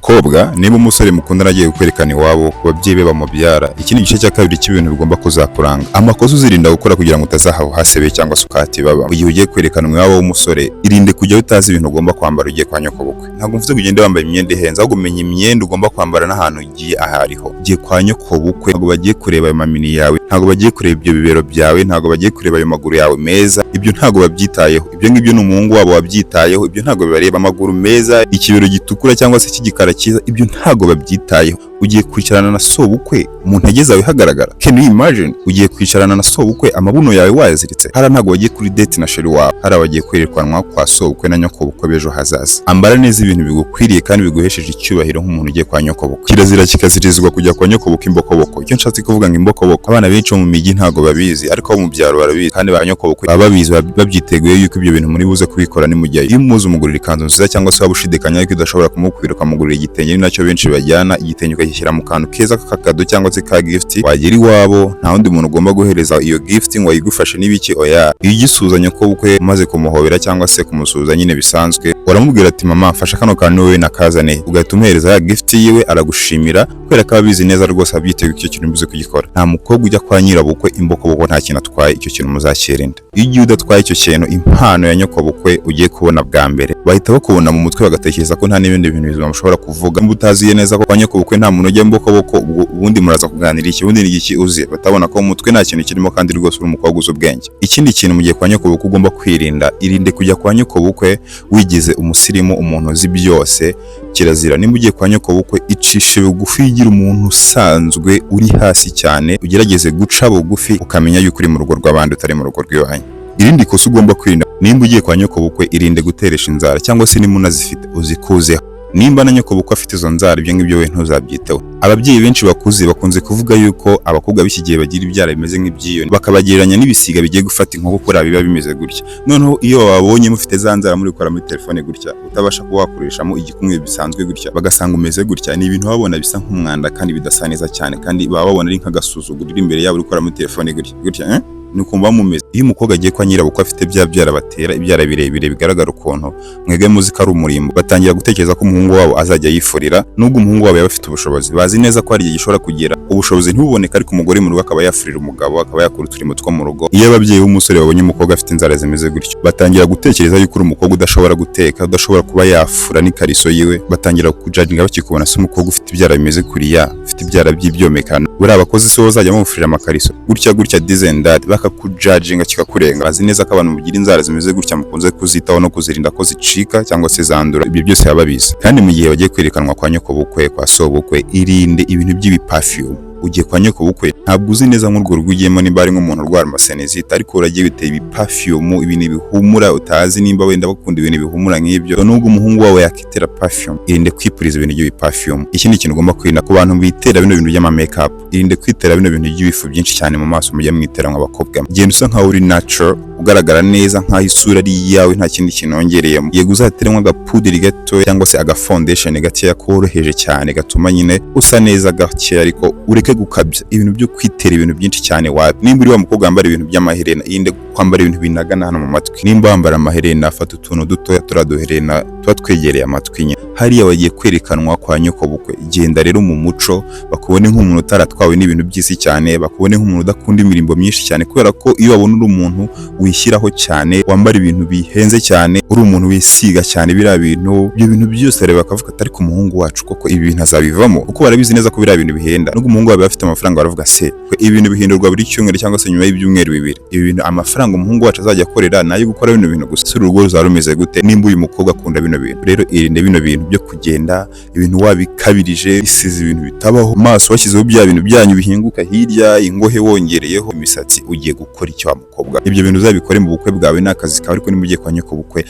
Bakobwa, niba umusore mukundana agiye kukwerekana iwabo ku babyeyi be bamubyara, iki ni igice cya kabiri cy'ibintu bigomba kuzakuranga, amakosa uzirinda gukora kugira ngo utazahava uhasebeye cyangwa se ukatibaba. Igihe ugiye kwerekana iwabo w'umusore, irinde kujya utazi ibintu ugomba kwambara ugiye kwa nyokobukwe. Ntabwo mvuze ngo ugende wambaye imyenda ihenze, ahubwo umenya imyenda ugomba kwambara n'ahantu ugiye aho ariho. Ugiye kwa nyokobukwe, ntabwo bagiye kureba ayo mamini yawe, ntabwo bagiye kureba ibyo bibero byawe, ntabwo bagiye kureba ayo maguru yawe meza. Ibyo ntabwo babyitayeho. Ibyo ngibyo ni umuhungu wabo wabyitayeho. Ibyo ntabwo bibareba. Amaguru meza, ikibero gitukura cyangwa se cy'igikara cyiza, ibyo ntabwo babyitayeho. Ugiye kwicarana na sobukwe mu ntege zawe hagaragara. Can you imagine? Ugiye kwicarana na sobukwe amabuno yawe wayaziritse hariya. Ntabwo wagiye kuri date na chéri wawe hariya, wagiye kwerekanwa kwa sobukwe na nyokobukwe b'ejo hazaza. Ambara neza ibintu bigukwiriye kandi biguhesheje icyubahiro nk'umuntu ugiye kwa nyokobukwe. Kirazira kikazirizwa kujya kwa nyokobukwe imbokoboko. Icyo nshatse kuvuga ngo imbokoboko, abana benshi bo mu mijyi ntabwo babizi, ariko abo mu byaro barabizi, kandi ba nyokobukwe baba babizi, babyiteguye yuko ibyo bintu muri buze kubikora nimujyayo. Iyo umuzi umugurira ikanzu nziza, cyangwa se waba ushidikanya yuko udashobora kumukwira ukamugurira igitenge, ni nacyo benshi bajyana, igitenge ukagishyira mu kantu keza k'akakado cyangwa se ka gift. Wagera iwabo, nta wundi muntu ugomba guhereza iyo gift ngo ayigufashe n'ibiki, oya. Iyo ugisuhuza nyokobukwe, umaze kumuhobera cyangwa se kumusuhuza nyine bisanzwe, uramubwira ati: "Mama, fasha kano kantu wowe nakazane", ugahita umuhereza ya gift yiwe. Aragushimira kubera ko ababizi neza rwose, abyiteguye icyo kintu ubuze kugikora. Nta mukobwa ujya kwa nyirabukwe imbokoboko nta kintu atwaye. Icyo kintu muzakirinda. Iyo ugiye udatwaye icyo kintu, impano ya nyokobukwe ugiye kubona bwa mbere, bahita bakubona mu mutwe bagatekereza ko nta n'ibindi bintu bizima mushobora kuvuga. Niba utaziye neza ko kwa nyokobukwe nta muntu ujya imbokoboko, ubwo ubundi muraza kuganira iki? Ubundi ni iki uzi? Batabona ko mu mutwe nta kintu kirimo, kandi rwose uri umukobwa uzi ubwenge. Ikindi kintu mu gihe kwa nyokobukwe ugomba kwirinda: irinde kujya kwa nyokobukwe wigize umusirimu, umuntu uzi byose. Kirazira. Nimba ugiye kwa nyokobukwe, icishe bugufi, wigira umuntu usanzwe uri hasi cyane, ugerageze guca bugufi, ukamenya yuko uri mu rugo rw'abandi, utari mu rugo rw'iwanyu. Irindi kosa ugomba kwirinda: nimba ugiye kwa nyokobukwe, irinde guteresha inzara, cyangwa se nimba unazifite uzikuzeho. Nimba na nyokobukwe afite izo nzara, ibyo ngibyo we ntuzabyiteho. Ababyeyi benshi bakuze bakunze kuvuga yuko abakobwa b'iki gihe bagira ibyara bimeze nk'ibyiyoni, bakabagereranya n'ibisiga bigiye gufata inkoko, kuriya biba bimeze gutya. Noneho iyo babonye mufite za nzara, muri gukora muri telefone gutya, utabasha kuba wakoreshamo igikumwe bisanzwe gutya, bagasanga umeze gutya, ni ibintu babona bisa nk'umwanda kandi bidasa neza cyane, kandi baba babona ari nk'agasuzuguro uri imbere yabo uri gukora muri telefone gutya gutya, eh? Ni ukumva mumeze. Iyo umukobwa agiye kwa nyirabukwe afite bya byara batera, ibyara birebire bigaragara ukuntu, mwebwe muzi ko ari umurimbo, batangira gutekereza ko umuhungu wabo azajya yifurira. Nubwo umuhungu wabo yaba afite ubushobozi, bazi neza ko hari igihe gishobora kugera ubushobozi ntibuboneke, ariko umugore mu rugo akaba yafurira umugabo, akaba yakora uturimo two mu rugo. Iyo ababyeyi b'umusore babonye umukobwa afite inzara zimeze gutyo, batangira gutekereza yuko uri umukobwa udashobora guteka, udashobora kuba yafura n'ikariso yiwe. Batangira kujudginga bakikubona: se umukobwa ufite ibyara bimeze kuriya, ufite ibyara by'ibyomekano, buriya abakozi se bazajya bamufurira amakariso gutya gutya, this and that? Bakakujudginga kikakurenga. Bazi neza ko abantu mugira inzara zimeze gutya mukunze kuzitaho no kuzirinda ko zicika cyangwa se zandura. Ibyo byose baba babizi. Kandi mu gihe bagiye kwerekanwa kwa nyokobukwe, kwa sobukwe, irinde ibintu by'ibiperfume. Ugiye kwa nyokobukwe, ntabwo uzi neza nk'urwo rugo ugiyemo nimba ari nk'umuntu urwara amasinusite, ariko uragiye biteye ibiperfume, ibintu bihumura, utazi nimba wenda bakunda ibintu bihumura nk'ibyo. Nubwo umuhungu wawe yakitera perfume, irinde kwipuriza ibintu by'ibiperfume. Ikindi kintu ugomba kwirinda ku bantu bitera bino bintu by'ama makeup: irinde kwitera bino bintu by'ibifu byinshi cyane mu maso mujya mwitera nk'abakobwa. Genda usa nkaho uri natural, ugaragara neza nkaho isura ari iyawe, nta kindi kintu wongereyemo. Yego, uzateremo agapuderi gato cyangwa se aga foundation gakeya koroheje cyane gatuma nyine usa neza gake, ariko ureke gukabya ibintu byo kwitera ibintu byinshi cyane. Wapi. Nimba uri wa mukobwa wambara ibintu by'amaherena, irinde kwambara ibintu binagana hano mu matwi. Nimba wambara amaherena, fata utuntu dutoya, turiya duherena tuba twegereye amatwi nyine. Hariya wagiye kwerekanwa kwa nyokobukwe. Genda rero mu muco, bakubone nk'umuntu utaratwawe n'ibintu by'isi cyane, bakubone nk'umuntu udakunda imirimbo myinshi cyane, kubera ko iyo babona uri umuntu wishyiraho cyane, wambara ibintu bihenze cyane, uri umuntu wisiga cyane biriya bintu, ibyo bintu byose rero, bakavuga ati: "Ariko umuhungu wacu koko ibi bintu azabivamo?" Kuko barabizi neza ko biriya bintu bihenda. Nubwo umuhungu wabo afite amafaranga, baravuga: "Se ibi bintu bihindurwa buri cyumweru cyangwa se nyuma y'ibyumweru 2, ibi bintu amafaranga umuhungu wacu azajya akorera nayo gukora bino bintu gusa, si urugo ruzaba rumeze gute nimba uyu mukobwa akunda bino bintu?" Rero irinde bino bintu byo kugenda ibintu wabikabirije, bisize ibintu bitabaho maso, washyizeho bya bintu byanyu bihinguka hirya, ingohe wongereyeho imisatsi. Ugiye gukora icyo wa mukobwa? Ibyo bintu uzabikore mu bukwe bwawe, ni akazi kawe, ariko nimba ugiye kwa nyoko bukwe,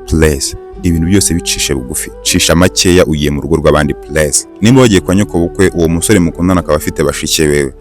please, ibintu byose bicishe bugufi, cisha makeya, ugiye mu rugo rw'abandi, please. Nimba wagiye kwa nyoko bukwe, uwo musore mukundana akaba afite bashiki bewe,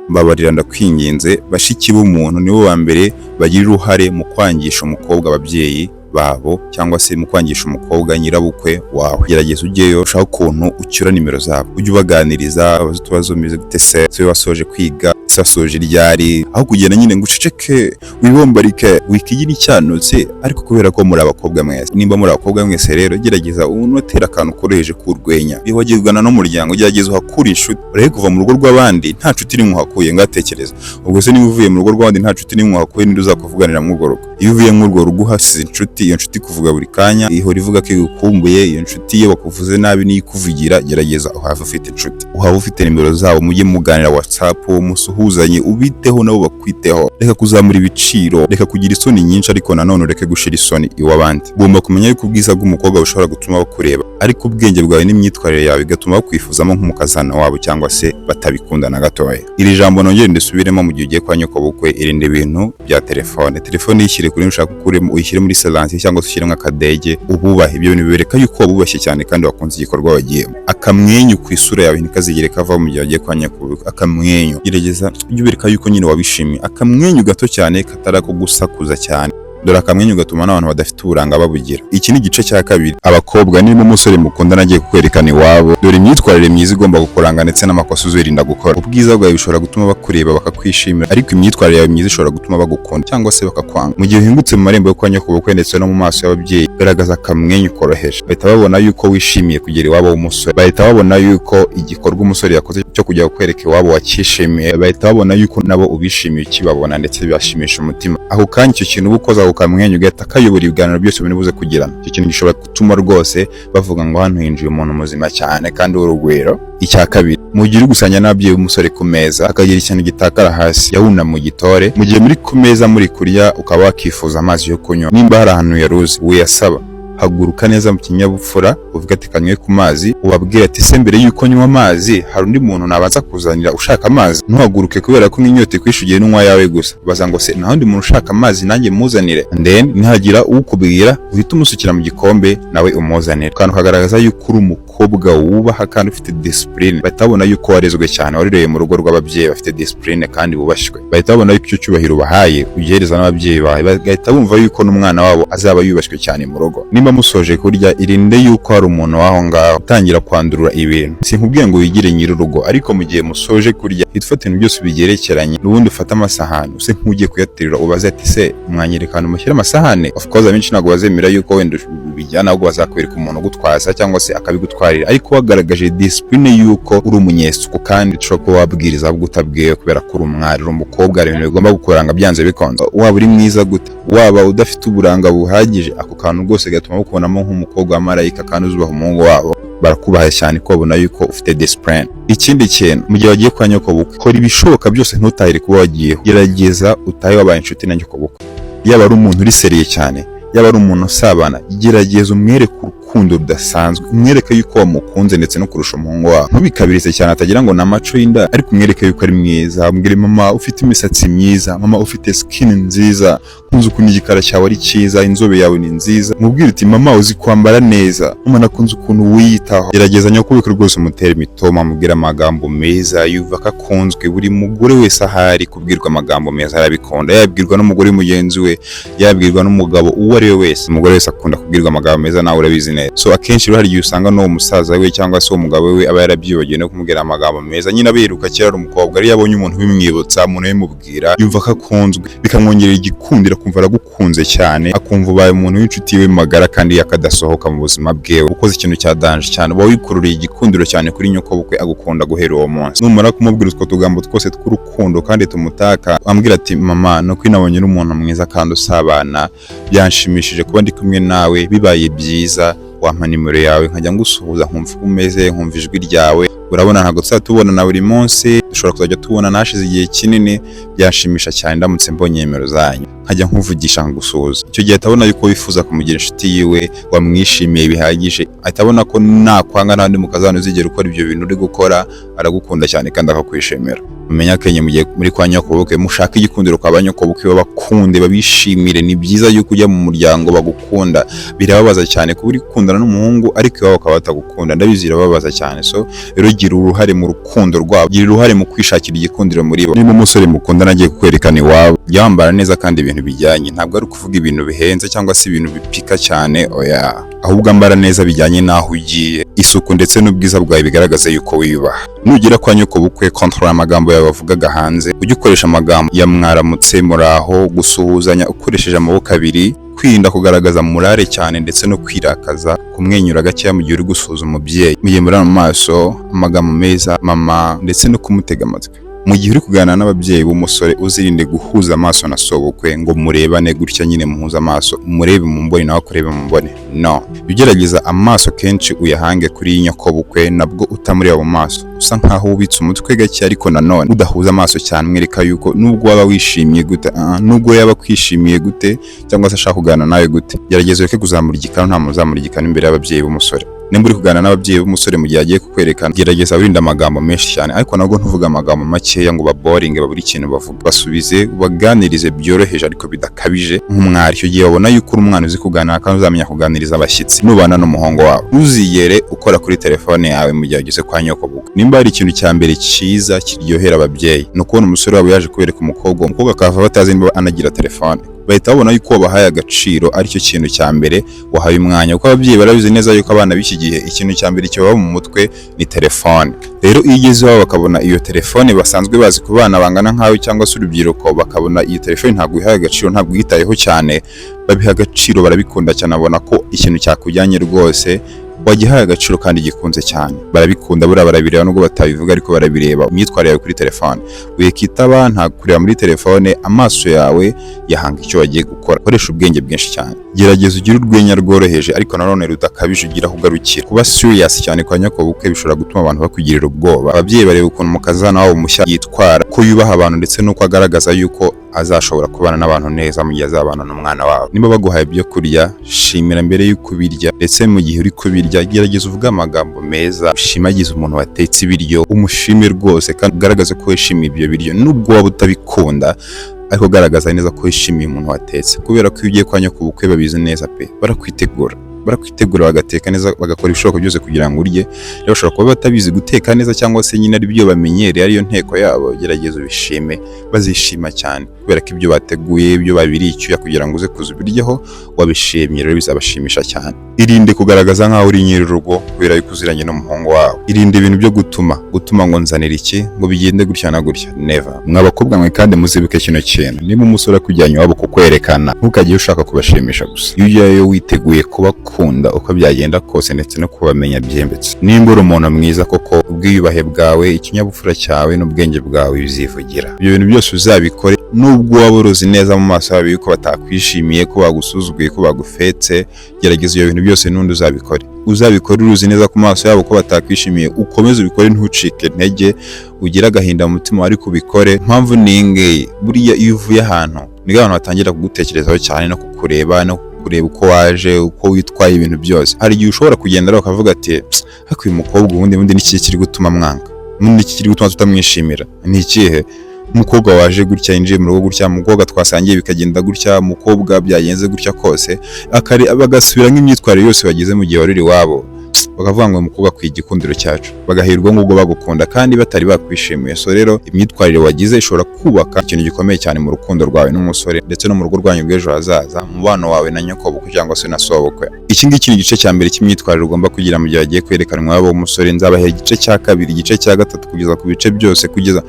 mbabarira, ndakwinginze. Bashiki b'umuntu nibo ba mbere bagira uruhare mu kwangisha umukobwa ababyeyi. babo cyangwa se mu kwangisha umukobwa nyirabukwe wawe. Gerageza ujyeyo, ushaka ukuntu ucyura nimero zabo, ujye ubaganiriza, ubaze utubazo: "Umeze gute se? Se wasoje kwiga? Se wasoje ryari?" Aho kugenda nyine ngo uceceke, wibombarike, wikigira icyanutse. Ariko kubera ko muri abakobwa mwese, nimba muri abakobwa mwese rero, gerageza unotera akantu koroheje k'urwenya. Iyo wagiye kugana n'umuryango, gerageza uhakure inshuti, ureke kuva mu rugo rw'abandi nta nshuti n'imwe uhakuye. Ngatekereza ubwo se, niba uvuye mu rugo rw'abandi nta nshuti n'imwe uhakuye, ninde uzakuvuganira muri urwo rugo? Iyo uvuye muri urwo rugo uhasize inshuti, iyo nshuti kuvuga buri kanya, ihora ivuga ko igukumbuye. Iyo nshuti iyo bakuvuze nabi niyo ikuvugira. Gerageza uhave ufite inshuti, uhave ufite nimero zabo, mujye muganira WhatsApp, musuhuzanye, ubiteho nabo bakwiteho. Reka kuzamura ibiciro, reka kugira isoni nyinshi, ariko nanone ureke gushira isoni iw'abandi. Ugomba kumenya yuko ubwiza bw'umukobwa bushobora gutuma bakureba, ariko ubwenge bwawe n'imyitwarire yawe bigatuma bakwifuzamo nk'umukazana wabo cyangwa se batabikunda na gatoya. Iri jambo nongere ndisubiremo: mu gihe ugiye kwa nyokobukwe, irinde ibintu bya telefone. Telefone yishyire kuri ushaka ukuremo, uyishyire muri silence cyangwa se ushyiremo akadege. Ububahe, ibyo bintu bibereka yuko wabubashye cyane kandi wakunze igikorwa wagiyemo. Akamwenyu ku isura yawe ntikazigere kavaho mu gihe wagiye kwa nyokobukwe. Akamwenyu, gerageza ujye ubereka yuko nyine wabishimiye, akamwenyu gato cyane katari ako gusakuza cyane. Dore akamwenyu gatuma n'abantu badafite uburanga babugira. Iki ni igice cya kabiri. Abakobwa, niba umusore mukundana agiye kukwerekana iwabo, dore imyitwarire myiza igomba kukuranga ndetse n'amakosa uzirinda gukora. Ubwiza bwawe bishobora gutuma bakureba bakakwishimira, ariko imyitwarire yawe myiza ishobora gutuma bagukunda cyangwa se bakakwanga. Mu gihe uhingutse mu marembo yo kwa nyokobukwe ndetse no mu maso y'ababyeyi, garagaza akamwenyu koroheje. Bahita babona yuko wishimiye kugera iwabo w'umusore, bahita babona yuko igikorwa umusore yakoze cyo kujya kukwereka iwabo wakishimiye, bahita babona yuko nabo ubishimiye ukibabona, ndetse bibashimisha umutima ako kanya. Icyo kintu uba ukoze, ako kamwenyu, ugahita kayobora ibiganiro byose muri buze kugirana. Icyo kintu gishobora gutuma rwose bavuga ngo hano hinjiye umuntu muzima cyane kandi w'urugwiro. Icya kabiri, mu gihe uri gusangira n'ababyeyi b'umusore ku meza, akagira ikintu gitakara hasi, yawuna mu gitore. Mu gihe muri ku meza muri kurya, ukaba wakifuza amazi yo kunywa, nimba hari ahantu yaruze wiyasaba, haguruka neza mu kinyabupfura, uvuga ati "Kanywe ku mazi", ubabwira ati "Se mbere yuko nywa amazi hari undi muntu nabanza kuzanira ushaka amazi?" Ntuhaguruke kubera ko nk'inyota ikwishe ugiye n'unywa yawe gusa. Baza ngo "Se nta wundi muntu ushaka amazi nanjye muzanire?" And then nihagira ukubwira, uhite umusukira mu gikombe nawe umuzanire. Akantu kagaragaza yuko uri umukobwa wubaha kandi ufite discipline. Bahita babona yuko warezwe cyane, warereye mu rugo rw'ababyeyi bafite discipline kandi bubashywe. Bahita babona yuko icyo cyubahiro ubahaye ugihereza n'ababyeyi bawe, bagahita bumva yuko n'umwana wabo azaba yubashywe cyane mu rugo. Nimba musoje kurya, irinde yuko hari umuntu w'aho ngaho utangira kwandurura ibintu. Sinkubwiye ngo wigire nyir'urugo, ariko mu gihe musoje kurya, hita ufata ibintu byose bigerekeranye, n'ubundi ufate amasahani use nk'ugiye kuyaterura, ubaze ati "Se mwanyereka ahantu mushyira amasahani?" Of course abenshi ntabwo bazemera yuko wenda ubijyana, ahubwo bazakwereka umuntu ugutwaza cyangwa se akabigutwarira. Ariko wagaragaje discipline yuko uri umunyesuku kandi ushobora kuba wabwiriza ahubwo utabwiwe, kubera ko uri umwari, uri umukobwa, hari ibintu bigomba kukuranga byanze bikunze. Waba uri mwiza gute, waba udafite uburanga buhagije, ako kantu rwose gatuma bakubonamo nk'umukobwa wa marayika kandi uzubaha umuhungu wabo. Barakubaha cyane ko babona yuko ufite discipline. Ikindi kintu, mu gihe wagiye kwa nyokobukwe, kora ibishoboka byose ntutahire kuba wagiyeho. Gerageza utahe wabaye inshuti na nyokobukwe. Yaba ari umuntu uri sérieux cyane, yaba ari umuntu usabana, gerageza umwereke urukundo rudasanzwe, umwereke yuko wamukunze ndetse no kurusha umuhungu wawe. Ntubikabirize cyane atagira ngo ni amaco y'inda, ariko umwereke yuko ari mwiza. Umubwire: "Mama, ufite imisatsi myiza. Mama, ufite skin nziza. Nkunze ukuntu igikara cyawe ari cyiza, inzobe yawe ni nziza." Mubwire uti "Mama, uzi kwambara neza. Mama, nakunze ukuntu wiyitaho." Gerageza nyokobukwe rwose umutere imitoma, amubwire amagambo meza, yumva ko akunzwe. Buri mugore wese ahari, kubwirwa amagambo meza arabikunda, yabwirwa n'umugore mugenzi we, yabwirwa n'umugabo uwo ari we wese. Umugore wese akunda kubwirwa amagambo meza, nawe urabizi neza. So akenshi rero hari igihe usanga n'uwo musaza we cyangwa se uwo mugabo we aba yarabyibagiwe no kumubwira amagambo meza nyine abiruka kera ari umukobwa. Ariyo abonye umuntu ubimwibutsa, umuntu ubimubwira, yumva ko akunzwe, bikamwongerera igikundiro, akumva aragukunze cyane, akumva ubaye umuntu w'inshuti ye magara kandi akadasohoka mu buzima bwewe. Ukoze ikintu cya danger cyane, uba wikururiye igikundiro cyane kuri nyokobukwe, agukunda guhera uwo munsi. Numara kumubwira utwo tugambo twose tw'urukundo kandi tumutaka, ambwira ati "Mama, nuko nabonye uri umuntu mwiza kandi usabana, byanshimishije kuba ndi kumwe nawe. Bibaye byiza wampa nimero yawe nkajya ngusuhuza, nkumva uko umeze, nkumva ijwi ryawe. Urabona ntabwo tuzajya tubonana buri munsi, dushobora kuzajya tubonana hashize igihe kinini. Byanshimisha cyane ndamutse mbonye nimero zanyu nkajya nkuvugisha, nkagusuhuza." Icyo gihe atabona yuko wifuza kumugira inshuti yiwe, wamwishimiye bihagije, ahita abona ko nakwanga nta wundi mukazana uzigera ukora ibyo bintu uri gukora. Aragukunda cyane kandi akakwishimira. Mumenye akenye mu gihe muri kwa nyokobukwe, mushake igikundiro kwa ba nyokobukwe, babakunde, babishimire. Ni byiza yuko ujya mu muryango bagukunda. Birababaza cyane kuba uri gukundana n'umuhungu ariko iwabo bakaba batagukunda, ndabizi birababaza cyane. So rero gira uruhare mu rukundo rwabo, gira uruhare mu kwishakira igikundiro muri bo. Niba umusore mukundana agiye kukwerekana iwabo, Jya wambara neza kandi ibintu bijyanye. Ntabwo ari ukuvuga ibintu bihenze cyangwa se ibintu bipika cyane, oya, ahubwo ambara neza bijyanye n'aho ugiye. Isuku ndetse n'ubwiza bwawe bigaragaza yuko wiyubaha. Nugera kwa nyoko bukwe, control amagambo yawe wavugaga hanze. Ujye ukoresha amagambo ya mwaramutse, muraho, gusuhuzanya ukoresheje amaboko abiri, kwirinda kugaragaza morale cyane ndetse no kwirakaza, kumwenyura gakeya mu gihe uri gusuhuza umubyeyi, mu gihe muri mu maso, amagambo meza, mama, ndetse no kumutega amatwi. Mu gihe uri kuganira n'ababyeyi b'umusore, uzirinde guhuza amaso na sobukwe ngo murebane gutya nyine, muhuze amaso, umurebe mu mboni nawe akurebe mu mboni. No, ugerageza amaso kenshi uyahange kuri nyokobukwe, nabwo utamureba mu maso, usa nkaho wubitse umutwe gake, ariko nanone udahuza amaso cyane. Mwereka yuko nubwo waba wishimye gute, nubwo yaba akwishimiye gute cyangwa se ashaka kuganira nawe gute, gerageza ureke kuzamura igikanu. Nta muntu uzamura igikanu imbere y'ababyeyi b'umusore. Nimba uri kuganira n'ababyeyi b'umusore mu gihe agiye kukwerekana, gerageza wirinde amagambo menshi cyane, ariko nabwo ntuvuge amagambo makeya ngo baboringe, babure ikintu bavuga. Basubize, ubaganirize byoroheje ariko bidakabije nk'umwari. Icyo gihe babona yuko uri umwana uzi kuganira kandi uzamenya kuganiriza abashyitsi nubana n'umuhungu wawe. Ntuzigere ukora kuri telefone yawe mu gihe ugeze kwa nyokobukwe. Nimba hari ikintu cya mbere cyiza kiryohera ababyeyi, ni ukubona umusore wabo yaje kubereka umukobwa, umukobwa akahava batazi niba anagira telefone. Bahita babona yuko wabahaye agaciro, aricyo kintu cya mbere wahaye umwanya, kuko ababyeyi barabizi neza yuko abana b'iki gihe ikintu cya mbere kibaba mu mutwe ni telefone. Rero iyo ugeze iwabo bakabona iyo telefone basanzwe bazi ku bana bangana nkawe cyangwa se urubyiruko, bakabona iyo telefone ntabwo uyihaye agaciro, ntabwo uyitayeho cyane, babiha agaciro, barabikunda cyane. Babona ko ikintu cyakujyanye rwose wagihaye agaciro kandi gikunze cyane, barabikunda. Buriya barabireba nubwo batabivuga, ariko barabireba imyitwarire yawe kuri telefone. Wikitaba, nta kureba muri telefone, amaso yawe yahanga icyo wagiye gukora. Koresha ubwenge bwinshi cyane, gerageza ugire urwenya rworoheje ariko nanone rudakabije, ugira aho ugarukira. Kuba serious cyane kwa nyokobukwe bishobora gutuma abantu bakugirira ubwoba. Ababyeyi bareba ukuntu umukazana wabo mushya yitwara, ko yubaha abantu ndetse n'uko agaragaza yuko azashobora kubana n'abantu neza mu gihe azabana n'umwana wabo. Niba baguhaye ibyo kurya, shimira mbere y'uko ubirya, ndetse mu gihe uri kubirya gerageza uvuge amagambo meza, ushimagize umuntu watetse ibiryo, umushime rwose kandi ugaragaze ko wishimiye ibyo biryo. Nubwo waba utabikunda, ariko ugaragaza neza ko wishimiye umuntu watetse, kubera ko iyo ugiye kwa nyokobukwe babizi neza pe, barakwitegura bagateka neza, bagakora ibishoboka byose kugira ngo urye. Rero bashobora kuba batabizi guteka neza cyangwa se nyine ari byo bamenyereye, ariyo nteko yabo. Gerageza ubishime, bazishima cyane kubera ko ibyo bateguye, ibyo babiriye icyuya kugira ngo uze kuza ubiryeho, wabishimye, rero bizabashimisha cyane. Irinde kugaragaza nkaho uri nyir'urugo kubera yuko uziranye n'umuhungu wawe. Irinde ibintu byo gutuma ngo nzanira iki, ngo bigende gutya na gutya, never. Mwa bakobwa mwe kandi muzibuke kino kintu: niba umusore akujyanye iwabo kukwerekana, ntukajye ushaka kubashimisha gusa. Iyo ujyayo witeguye kubakunda uko byagenda kose ndetse no kubamenya byimbitse, nimba uri umuntu mwiza koko, ubwiyubahe bwawe, ikinyabupfura cyawe n'ubwenge bwawe bizivugira. Ibyo bintu byose uzabikore nubwo waba uruzi neza mu maso yabo yuko batakwishimiye, ko bagusuzuguye, ko bagufetse. Gerageza ibyo bintu byose n'undi uzabikore uruzi neza ku maso yabo ko batakwishimiye, ukomeze ubikore, ntucike intege, ugire agahinda mu mutima ariko ubikore. Impamvu ni iyi ngiyi: buriya iyo uvuye ahantu nibwo abantu batangira kugutekerezaho cyane no kukureba, no kureba uko waje, uko witwaye, ibintu byose. Hari igihe ushobora kugenda rero ukavuga ati: "Ariko uyu mukobwa ubundi ni iki kiri gutuma mwanga? Ubundi ni iki kiri gutuma tutamwishimira? Ni ikihe? Umukobwa waje gutya, yinjiye mu rugo gutya, umukobwa twasangiye bikagenda gutya, umukobwa byagenze gutya kose," bagasubira nk'imyitwarire yose bagize mu gihe wari uri iwabo, bakavuga ngo uyu mukobwa akwiye igikundiro cyacu, bagahirwa ngubwo bagukunda kandi batari bakwishimiye. So rero imyitwarire wagize ishobora kubaka ikintu gikomeye cyane mu rukundo rwawe n'umusore ndetse no mu rugo rwanyu rw'ejo hazaza, umubano wawe na nyokobukwe cyangwa se na sobukwe. Iki ngiki ni igice cya mbere cy'imyitwarire ugomba kugira mu gihe hagiye kwerekanwa iwabo w'umusore. Nzabaha igice cya kabiri, igice cya gatatu, kugeza ku bice byose, kugeza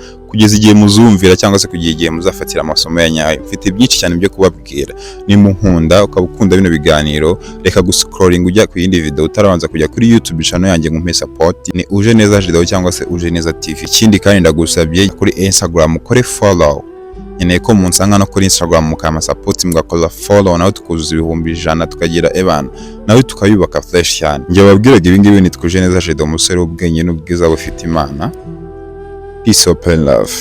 igihe muzumvira cyangwa se kugeza igihe muzafatira amasomo ya nyayo. Mfite byinshi cyane byo kubabwira. Nimba unkunda, ukaba ukunda bino biganiro, reka guscrolling ujya ku yindi video utarabanza kujya kuri YouTube channel yanjye ngo umpe support. Ni Uje Neza Video cyangwa se Uje Neza TV. Ikindi kandi ndagusabye, kuri Instagram ukore follow. Nkeneye ko munsanga no kuri Instagram mukampa support, mugakora follow, nawe tukuzuza 100,000, tukagira ebana nawe tukayubaka fresh cyane. Njye babwiraga ibi ngibi nitwa Uje Neza Jado, umusore w'ubwenge n'ubwiza bufite Imana. Peace, open love.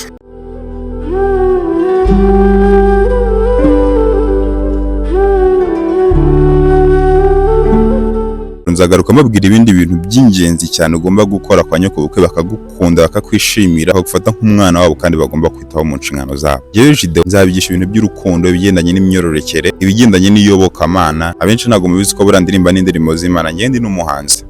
Nzagaruka mbabwira ibindi bintu by'ingenzi cyane ugomba gukora kwa nyokobukwe bakagukunda, bakakwishimira, bakagufata nk'umwana wabo kandi bagomba kwitaho mu nshingano zabo. Njyewe Jide nzabigisha ibintu by'urukundo, ibigendanye n'imyororokere, ibigendanye n'iyobokamana. Abenshi ntabwo mubizi ko buriya ndirimba n'indirimbo z'Imana. Njyewe ndi n'umuhanzi.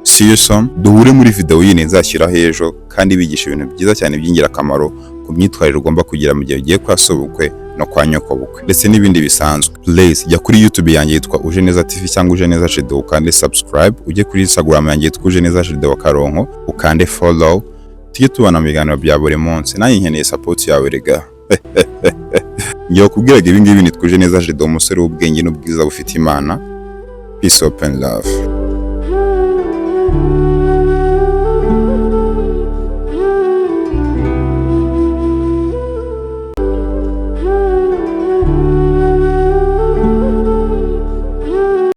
See you soon. Duhure muri video yindi nzashyiraho ejo, kandi bigisha ibintu byiza cyane by'ingirakamaro ku myitwarire ugomba kugira mu gihe ugiye kwa sobukwe no kwa nyokobukwe, ndetse n'ibindi bisanzwe. Please jya kuri YouTube yanjye yitwa Uje Neza TV cyangwa Uje Neza Shido, ukande subscribe. Ujye kuri Instagram yanjye yitwa Uje Neza Shido Karonko, ukande follow, tujye tubana mu biganiro bya buri munsi. Nanjye nkeneye support yawe rega. Ngiye kubwiraga ibi ngibi, nitwa Uje Neza Shido, umusore w'ubwenge n'ubwiza bufite Imana. Peace, open love.